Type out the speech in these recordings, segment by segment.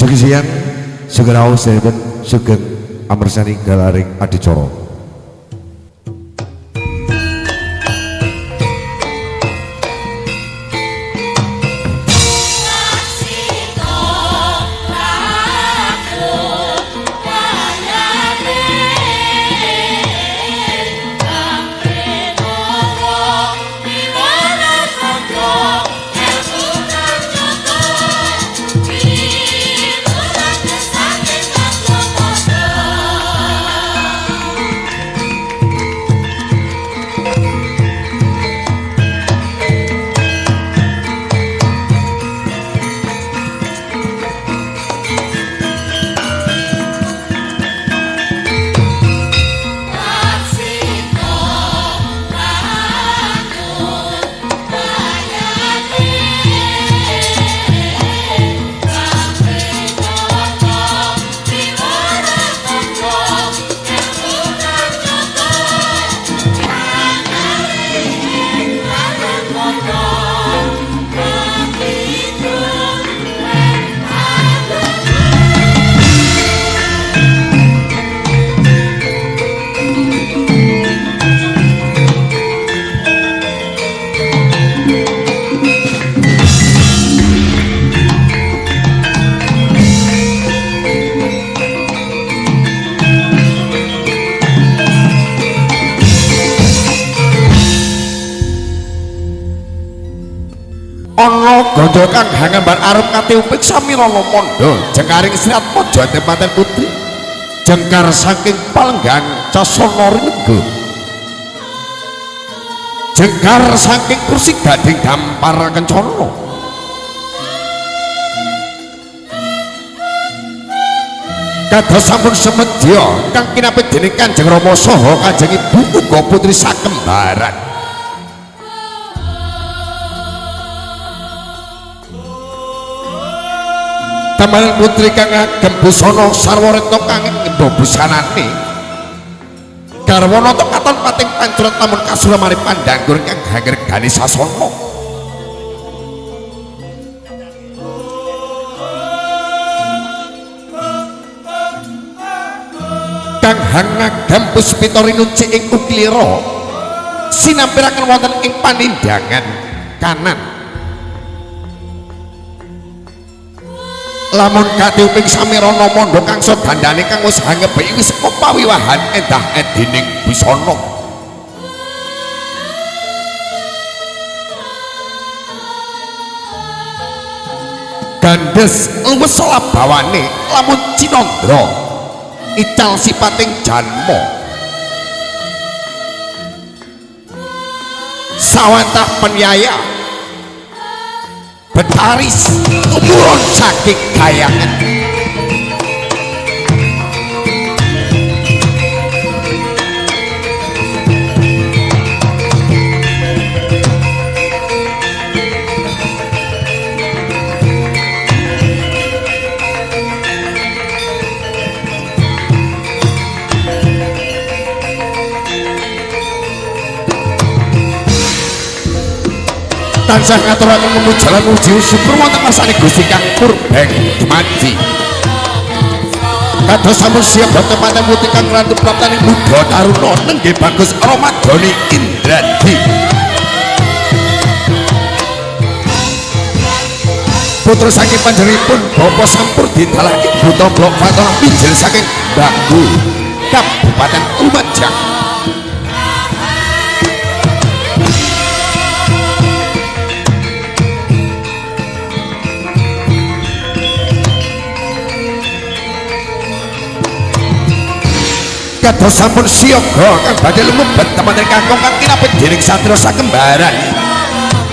Sugeng siang, sugeng rawuh sedherek sugeng amersani galaring adicara. Ana kang hangambar arep katiupik samirana mandha jengkaring Sri Atmaja Temanten Putri jengkar saking palenggan casana rinengga jengkar saking kursi gading dampar kencana kados sampun semedya kang kinapit dening Kanjeng Rama saha Kanjeng Ibu uga putri sakembaran. Temanten putri kang agem busana sarwa retna kang ngimba busanane garwa nata katon pating pancuran lamun kasuramane pandanggur kang hangregani sasana. Kang hangagem puspita rinuci ing ukilira sinampiraken wonten ing panindangan kanan. Lamun katiuping samirana mandha kangsa dandane kang wis hangebeki wis pawiwahan endah edining busana. Gandes luwes labawane lamun cinandra ical sipating janma. Sawantah penyaya betaris tumurun saking gayangan. Tansah ngaturaken mujalan muji syukur wonten ngersane Gusti kang purbeng dumadi. Kados sampun siap boten manten putih kang ngrantu praptaning muda taruna nenggih bagus Ramadhani Indradi. Putra saking panjenenganipun Bapak Sampur didalah Ibu Tomblok Fatonah mijil saking Bagu Kabupaten Lumajang. Kados sampun siaga kang badhe lumebet temanten kakung kang kinapit dening satria sakembaran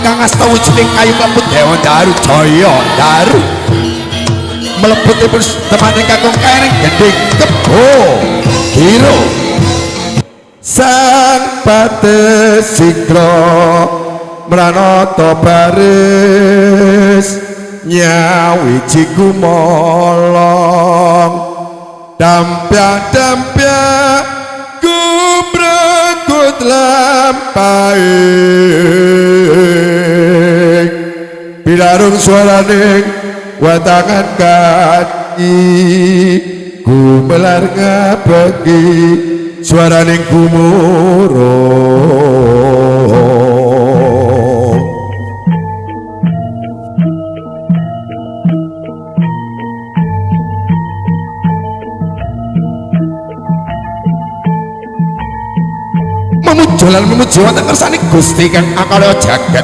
kang asta wujuding kayu klebut Dewa Daru Jaya Daru mlebetipun temanten kakung kaering gendhing kebo giro sang patesikra mranata baris nyawiji kumolong dampya-dampya gumrekut lampahe bilarung suaraning watangan Gumelar ngabeki suaraning gumuruh. Memuji lan memuji wonten kersane Gusti kang akala jagat.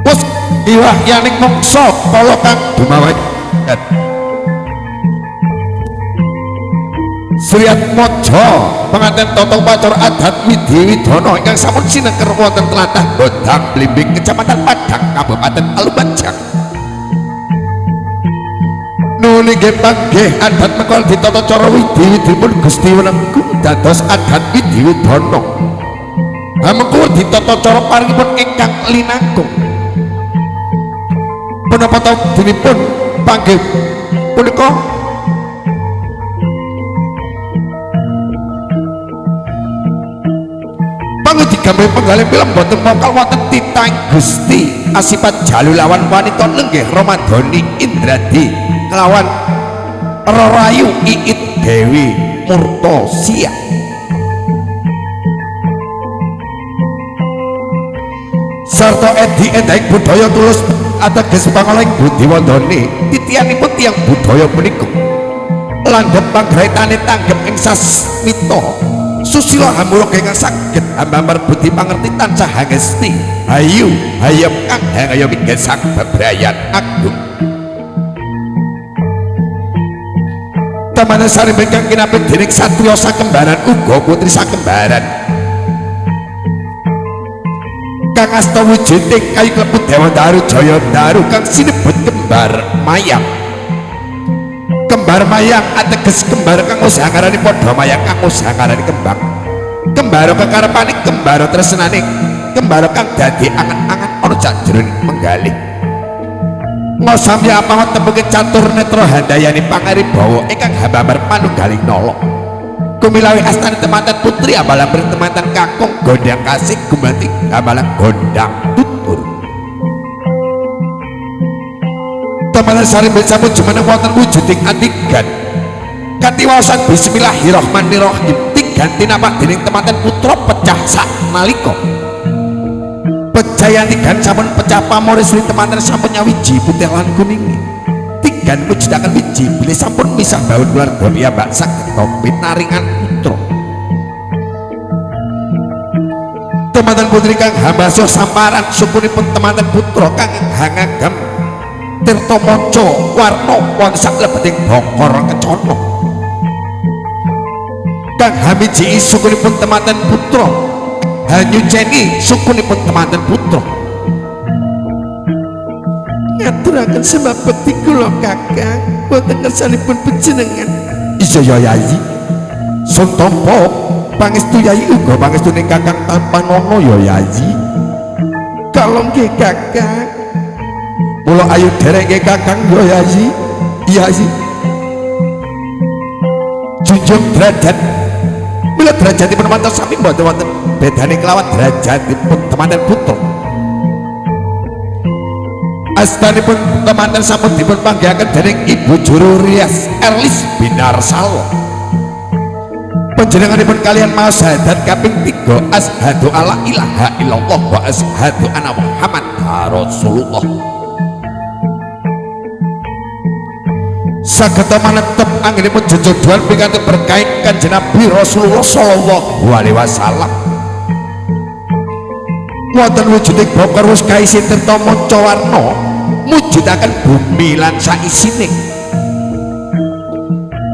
Wis iwahyaning mangsa kala kang dumawet. Sriatmaja penganten tata upacara adat Widhi Widana ingkang sampun sinengker wonten tlatah Bodang Blimbing, Kecamatan Padang, Kabupaten Lumajang. Nuwun inggih panggih adat mengkol ditata cara widhi widhipun Gusti Wenenggung dados adat Widhi Widana. Hamengku ditata cara paringipun ingkang linangkung. Punapa dinipun panggih punika pangudigambe penggalih film boten mokal wonten titah Gusti asipat jalu lawan wanita lenggih Romadoni Indradi kelawan Rerayu Iit Dewi Murtosia. Sarta edi endaing budaya tulus ateges pangolahing budi wandane titianipun tiyang budaya punika landhep panggraitane tanggep ing sasmita susila hamura ingkang saged hambambar budi pangerti tansah hangesti hayu hayem kang hangayomi gesang bebrayan agung. Tamanan sarimbing kang kinapit dening satriya sakembaran uga putri sakembaran kang asta wujuding kayu klebu Dewa Daru Jaya Daru kang sinebut kembar mayang. Kembar mayang ateges kembar kang usah ngarani padha mayang kang usah ngarani kembang. Kembaro kekarepane kembaro tresnane kembaro kang dadi angan-angan ana sajroning menggalih. Ngosamya apangot tembuke catur netra handayani pangaribawa ingkang hambabar panunggaling nala. Kumilawi astane temanten putri ambalang temanten kakung gondang kasih gumanti ambalang gondang tutur. Temanten sarimbit sampun jumeneng wonten wujuding atigan. Kanthi waosan bismillahirrahmanirrahim tigan tinapak dening temanten putra pecah sak nalika. Pecahan tigan sampun pecah pamore Sri temanten sampun nyawiji putih lan kuning. Tigan mujudaken wiji bilih sampun misah baun keluarga piyambak saged pinaringan putra. Temanten putri kang hambasuh samparan sukunipun temanten putra kang hangagem tirta maca warna wonten saklebeting bokor kencana. Kang hamiji sukunipun temanten putra hanyuceni sukunipun temanten putra. Ngaturaken sembah bekti kula kakang wonten kersanipun panjenengan. Iya ya Yayi, sun tampa pangestu Yayi uga pangestune kakang Tampanana ya Yayi. Kalong nggih kakang. Mula ayu derek nggih kakang ya Yayi. Iya Yayi. Junjung derajat. Mila derajatipun mantos sami mboten wonten bedane kelawan derajatipun temanten putra. Astanipun temanten sampun dipun panggihaken dening Ibu Juru Rias Erlis Binarsalo. Panjenenganipun kalian maos syahadat kaping 3 asyhadu alla ilaha illallah wa asyhadu anna Muhammad Rasulullah. Saged manetep anggenipun jejodohan pikantuk berkah Kanjeng Nabi Rasulullah sallallahu alaihi wasallam. Wonten wujuding bokor wis kaisi tirta maca warna mujudaken bumi lan saisine.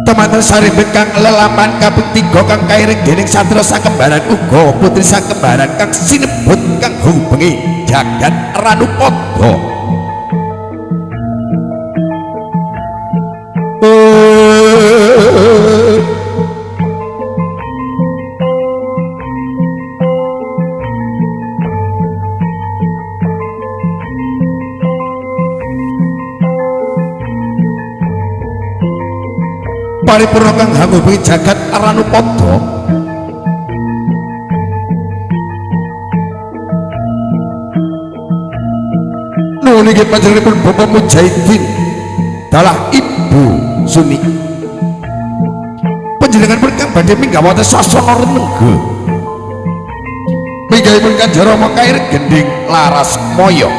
Temanten sarimbit kang lelampahan kaping 3 kang kairing dening satria sakembaran uga putri sakembaran kang sinebut kang hubengi jagat Ranupada. Paripurna kang hangubengi jagat Ranupada. Nuwun inggih panjenenganipun Bapak Mujahidin Dalah Ibu Suni. Panjenengan pun kang badhe minggah wonten sasana renengga. Minggahipun Kanjeng Rama kair gending laras moyo.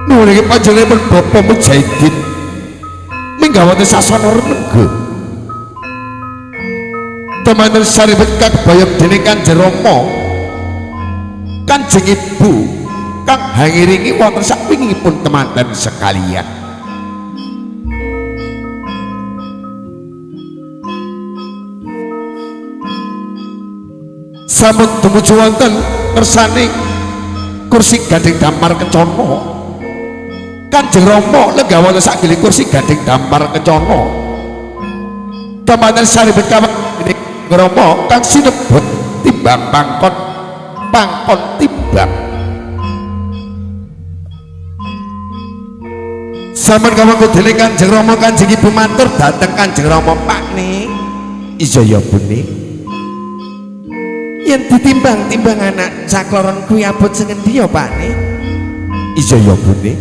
Nuwun panjenenganipun Bapak Mujahidin minggah wonten sasana renengga. Temanten saripun kabayep dening Kanjeng Rama, Kanjeng Ibu kang hangiringi wonten sakwingipun temanten sekalian. Sampun tumuju wonten ngersane kursi gandeng dampar kencana. Kanjeng Rama lenggah wonten sagiling kursi gandeng dampar kencana. Temanten saripun kawak dening Rama kang sinebut timbang pangkon pangkon timbang. Sampun kawangku dening Kanjeng Rama, Kanjeng Ibu matur dhateng Kanjeng Rama, Pakne. Iya ya Bune. Yen ditimbang-timbang anak sakloron kuwi abot sing endi ya Pakne? Iya ya Bune.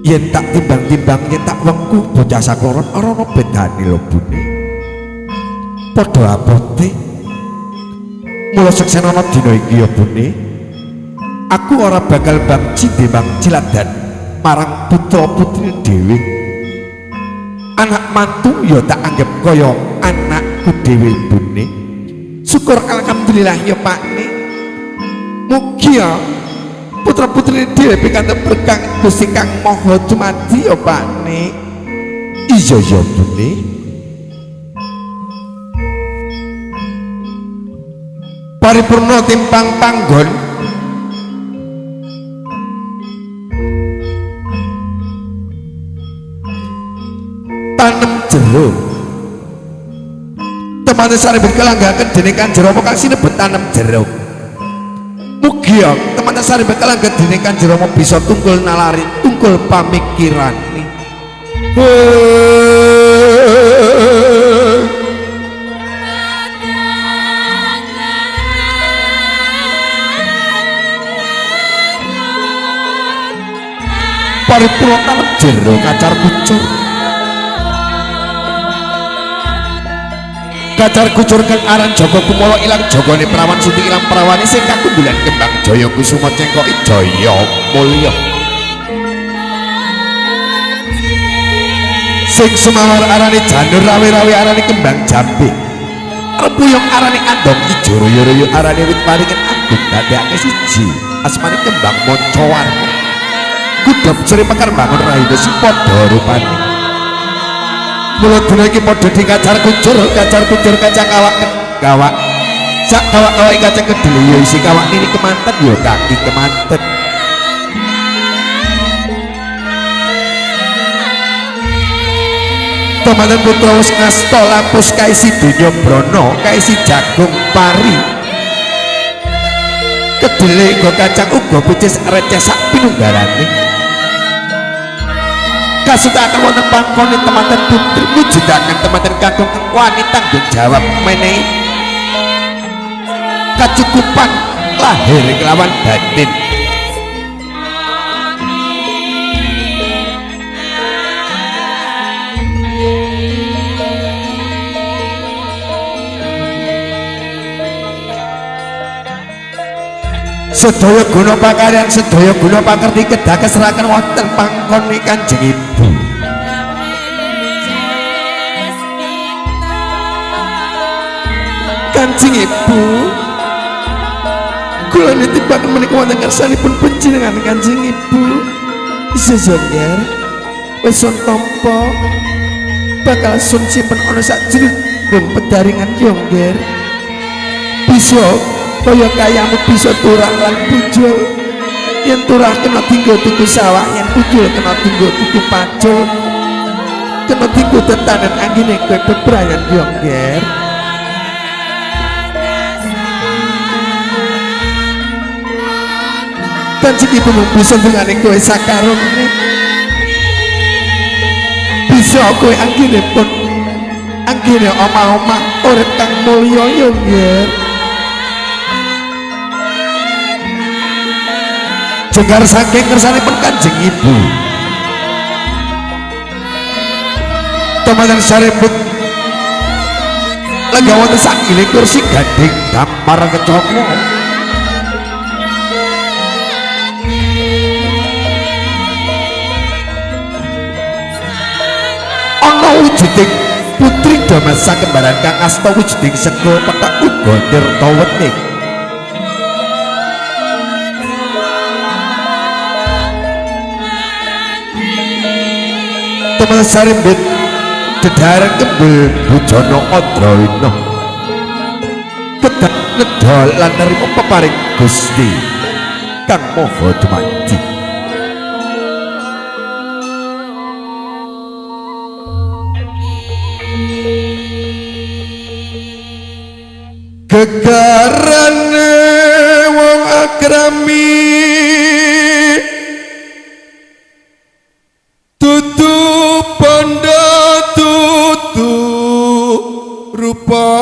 Yen tak timbang-timbang yen tak wengku bocah sakloron ora ana bedane lho Bune. Padha abote. Mula seksenana dina iki ya Bune, aku ora bakal bangci timbang ciladan marang putra putri dhewe. Anak mantu ya tak anggap kaya anakku dhewe Bune. Syukur alhamdulillah ya Pakne. Mugi ya putra putri dhewe pikantuk berkah Gusti Kang Maha Dumadi ya Pakne. Iya ya Bune. Paripurna timpang panggon tanem jeruk. Temane saripun kelanggaken dening Kanjeng Rama kang sinebut tanem jeruk. Mugi ya temane saripun kelanggaken dening Kanjeng Rama bisa tungkul nalari, tungkul pamikirane. Paripurna tanem jeruk kacar kucur. Kacar kucur kang aran Joko Kumolo ilang jogone prawan suti ilang prawane sing kakumbulan kembang jaya kusuma cengkoki jaya mulya. Sing sumawar arane janur rawe-rawe arane kembang jambe. Rempuyung arane andong ijo royo-royo arane wit waringin agung dadekake siji asmane kembang mancawarna. Kudhop sri mekar bangun rahina sing padha rupane. Mula dina iki padha dikacar kucur, kacar kucur kacang kawak kawak. Sak kawak-kawak kacang kedele ya isi kawak nini kemanten ya kaki kemanten. Temanten putra wis ngasta lapus kaisi donya brana, kaisi jagung pari. Kedele nggo kacang uga picis receh sak pinunggarane. Kasutaken wonten pangkone temanten putri mujudaken temanten kakung wani tanggung jawab menehi kacukupan lahir kelawan batin. Sedaya guna pakaryan, sedaya guna pakerti kedah keseraken wonten pangkone Kanjeng Ibu. Kanjeng Ibu, kula nitipaken menika wonten ngersanipun panjenengan Kanjeng Ibu. Isih jongger wis sun tampa bakal sun simpen ana sak jroning pedaringan jongger. Bisa kaya kayamu bisa turah lan pujul. Yen turah kena dinggo tuku sawah, yen pujul kena dinggo tuku pacul, kena dinggo tetanen anggine kowe bebrayan jongger. Kanjeng Ibu mung bisa ndongane kowe sakarone. Bisa kowe anggene pun Anggene omah-omah urip kang mulya ya nggih. Jenggar saking kersanipun Kanjeng Ibu. Tumatan sarembut lenggah wonten sakiling kursi gading dampar kencana. Ana wujuding putri Damas sakembaran kang asta wujuding sega pethak uga tirta wening. Tumatan sarembut dedharan kembul bujana Andrayana kedah nedha lan nerima peparing Gusti Kang Maha Dumadi. Gegarane wong akrami tutu bondo tutu rupa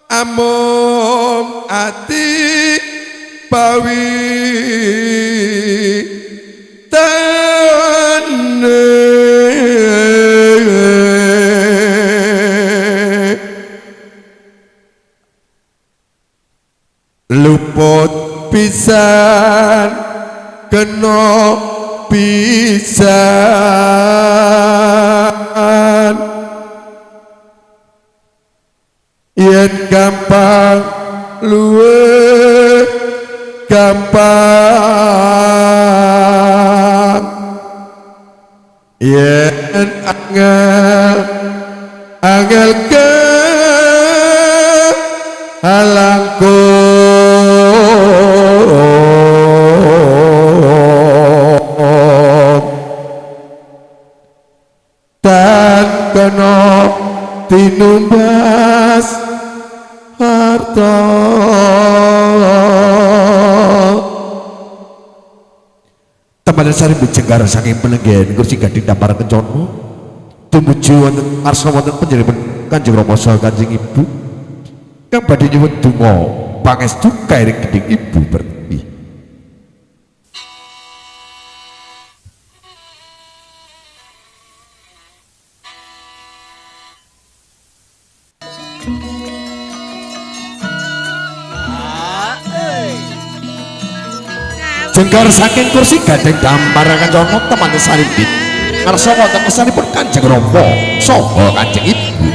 among ati pawi tane luput pisan kena pisan yen gampang luwe gampang yen angel angel ke halangku dan kena tinumbas harta. Teman sari jenggar saking pelenggen kursi gading dampar kencana tumuju wonten ngarsa wonten panjenengan Kanjeng Rama saha Kanjeng Ibu kang badhe nyuwun donga pangestu kairing gending Ibu Pertiwi. Jenggar saking kursi gading dampar kencana teman sarimbit ngarsa wonten kesanipun Kanjeng Rama saha Kanjeng Ibu.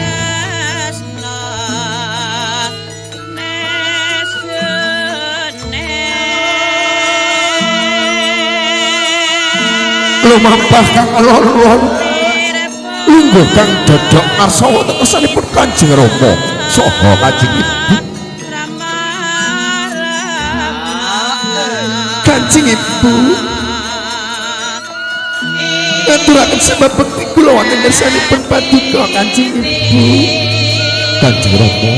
Lumampah kang alon-alon lungguh kang dodok ngarsa wonten kesanipun Kanjeng Rama saha Kanjeng Ibu. Kanjeng Ibu ngaturaken sebab bekti kula wonten ngersanipun paduka Kanjeng Ibu. Kanjeng Rama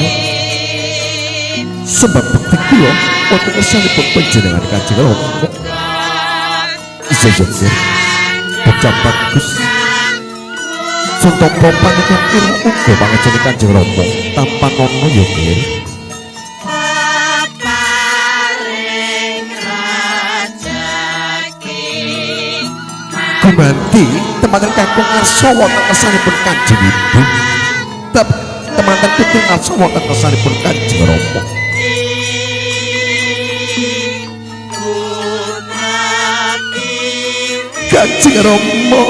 sebab bekti kula wonten ngersanipun panjenengan Kanjeng Rama. Isa syukur bocah bagus contoh panutan kira uga pangestune Kanjeng Rama tanpa nono ya nggih. Gumanti temanten kakung ngarsa wonten kersanipun Kanjeng Ibu. Temanten putri ngarsa wonten kersanipun Kanjeng Rama. Kanjeng Rama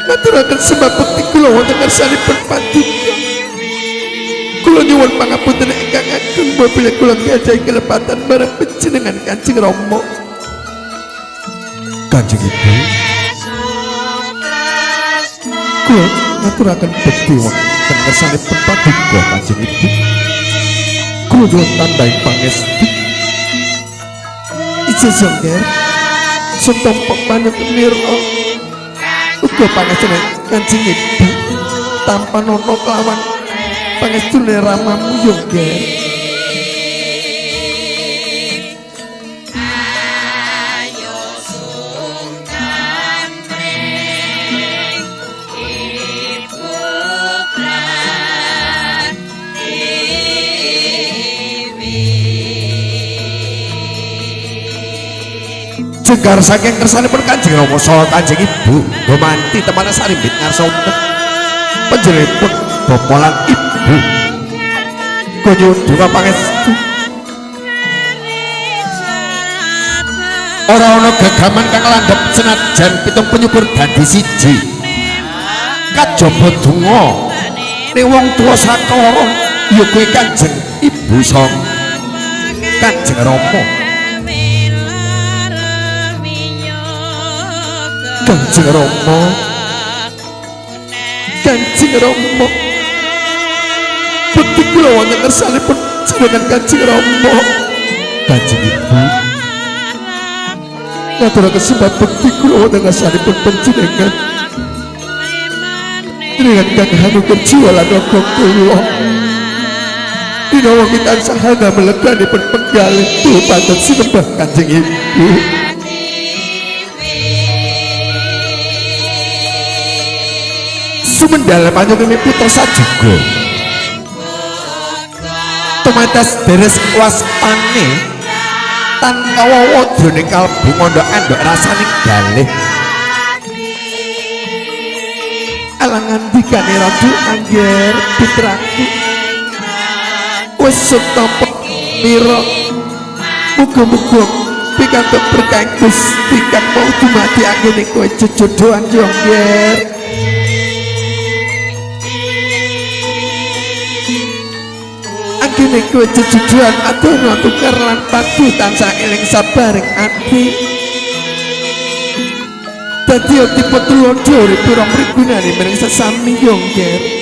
ngaturaken sebab bekti kula wonten kersanipun paduka. Kula nyuwun pangapunten ingkang ageng bilih kula gadhahi kelepatan marang panjenengan Kanjeng Rama. Kanjeng Ibu kula ngaturaken bekti wonten kersanipun paduka Kanjeng Ibu. Kula nyuwun tandhing pangestu. Ije jengger setompo manut nira uga pangestune Kanjeng Ibu tanpa nono kelawan pangestune ramamu yo nger. Jenggar saking kersanipun Kanjeng Rama saha Kanjeng Ibu gumanti temane sarimbit ngarsa wonten panjenenganipun bapa lan ibu. Kula nyuwun donga pangestu. Ora ana gegaman kang landhep senajan pitung penyukur dadi siji. Kajaba donga ning wong tuwa saklara ya kuwi Kanjeng Ibu saha Kanjeng Rama. Kanjeng Rama, Kanjeng Rama, bekti kula wonten ngersanipun jenengan Kanjeng Rama. Kanjeng Ibu ngaturaken sembah bekti kula wonten ngersanipun panjenengan. Jenengan kang hanukur jiwa lan raga kula. Dina wengi tansah hana meleganipun penggalih dumateng sinembah Kanjeng Ibu. Sumendal panjenengan putra sajuga. Tumatas deres waspane tan kawawa jroning kalbu ngondhok-andhok rasane galih. Alang ngandikane Ratu Angger putraku wis tampa mira, muga-muga pikantuk berkah Gusti kang mau dumadi anggene kowe jejodhoan yo Angger. Anggene kowe jejodhoan adono tukar lan padu tansah eling sabaring ati. Dadi tipe tulodo urip ora mrigunane maring sesami yo Angger.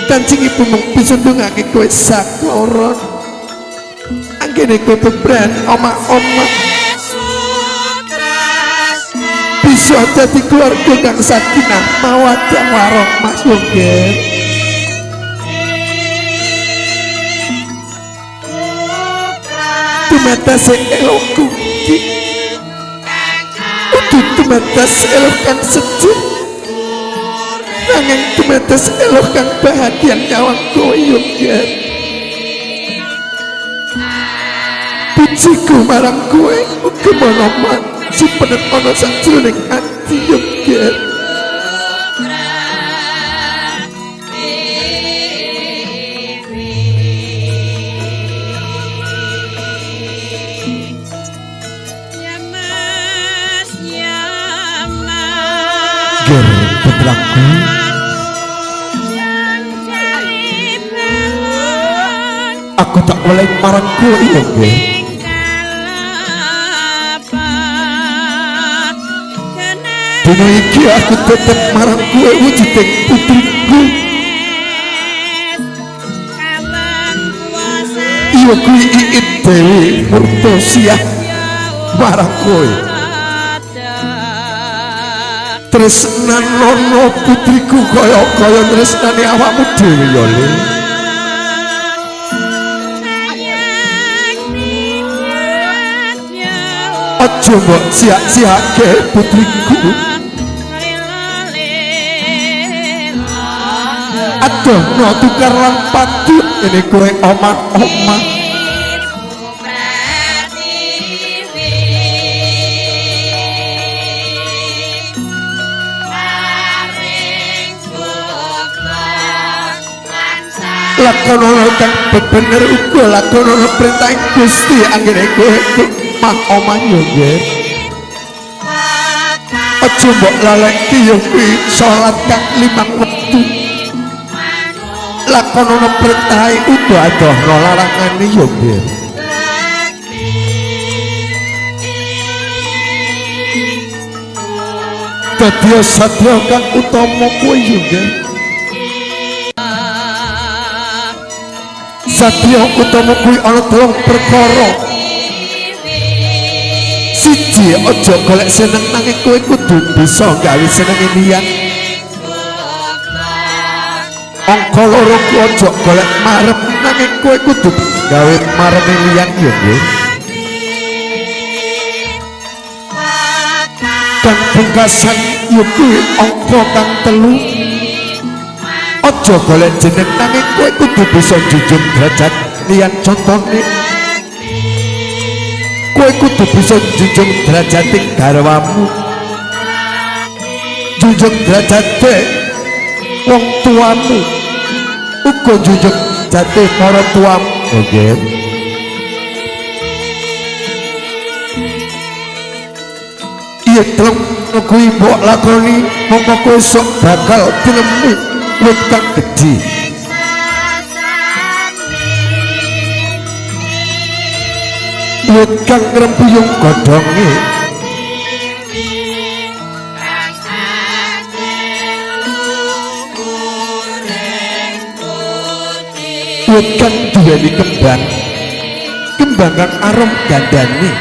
Kanjeng Ibu mung bisa ndongake kowe sakloron. Anggene kowe bebran omah-omah bisa dadi keluarga kang sakinah mawaddah warahmah yo Angger. Tumatase elokku iki udu tumatas elok kang sedih, nanging tumatas elok kang bahagia nyawang kowe yo Angger. Pujiku marang kowe uga manaman simpenet ana sajroning ati yo Angger. Ger putraku, aku tak oleh marang kowe yo Ger. Dina iki aku tetep marang kowe wujuding putriku. Iya kuwi Iit Dewi Murtosiah marang kowe. Tresnanono putriku kaya-kaya tresnane awakmu dhewe ya Le. Aja mbok siak-siake putriku. Adohno tukar lan padu ngene kowe omah-omah. Lakonono kang bebener uga lakonono perintah Gusti anggene kowe omah-omah yo nggih. Aja mbok laleki yo kuwi salat kang 5 wektu. Lakonono perintahe uga adohno larangane yo nggih. Dadi sadya kang utama kuwi yo nggih. Sadya utama kuwi ana 3 perkara. Siji, aja golek seneng nanging kowe kudu bisa gawe senenge liyan. Angka loro, aja golek marem nanging kowe kudu gawe mareme liyan ya nggih. Kang pungkasan ya kuwi angka kang telu, aja golek jeneng nanging kowe kudu bisa njunjung derajat liyan. Contone kowe Kowe kudu bisa njunjung derajate garwamu, njunjung derajate wong tuamu, uga njunjung derajate para tuamu. Oke. Iya telung kuwi mbok lakoni mongko kowe sok bakal tinemu wit kang gedhi. Wit kang ngrembuyung godhonge. Wit kang duweni kembang, kembang kang arum gandane,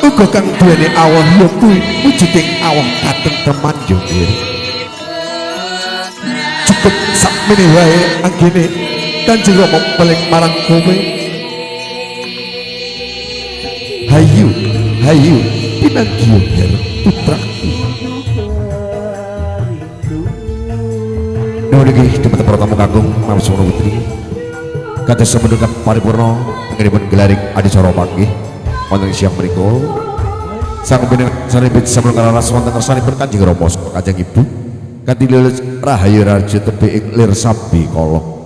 uga kang duweni awoh ya kuwi wujuding awoh katentreman yo nggih. Cukup sakmene wae anggene Kanjeng Rama peling marang kowe. Hayu, hayu pinanggiya ger putraku. Nuwun inggih dumateng para tamu kakung Mamsuna Putri. Kados sampun paripurna anggenipun gelaring adicara panggih wonten siang menika. Sang panjenengan sampun kalaras wonten ngersanipun Kanjeng Rama saha Kanjeng Ibu kanthi lulus rahayu raharja tebih ing lir sambi kala.